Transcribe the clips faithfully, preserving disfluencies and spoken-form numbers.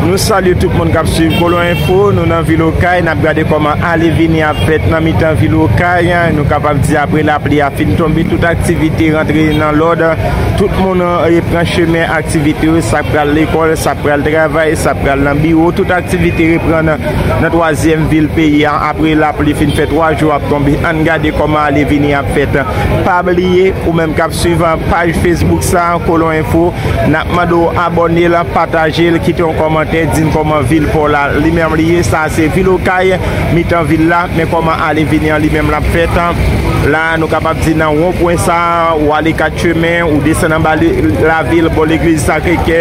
Nou salye tout moun k ap swiv Kolon Enfo. Nou nan vil Okay, n ap gade kòman ale vini ap fèt nan mitan vil Okay. Nou kapab di apre lapli a fin tonbe, tout aktivite rantre nan lòd. Tout moun repran chemen aktivite yo, sa k pral lekòl, sa k pral travay, sa k pral nan biwo. Tout aktivite reprann nan twazyèm vil peyi a apre lapli fin fè twa jou ap tonbe. Ann gade kòman ale vini ap fèt. Pa bliye, ou menm k ap swiv paj Facebook sa, Kolon Enfo, n ap mande w abòne l, pataje l, kite yon kòmantè, di n kòman vil pa w la li menm li ye. Sa se vil Okay, mitan vil la, men kòman ale vini an li menm l ap fèt. La, nou kapab di nan wonpwen sa, ou ale kat chemen, ou desann anba le- lavil, bò legliz Sakre Kè,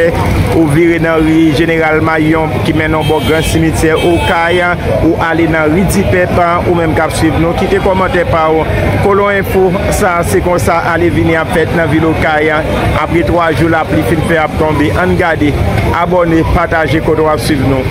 ou vire nan ri Jeneral Mayon ki mennen w bò gran simityè Okay, ou ale nan ri Dipèp, ou menm k ap swiv nou, kite kòmantè pa w. Kolon Enfo, sa se konsa ale vini ap fèt nan vil Okay. Apre twa jou lapli fin fè ap tonbe. Ann gade, abòne, pataje kote w ap swiv nou.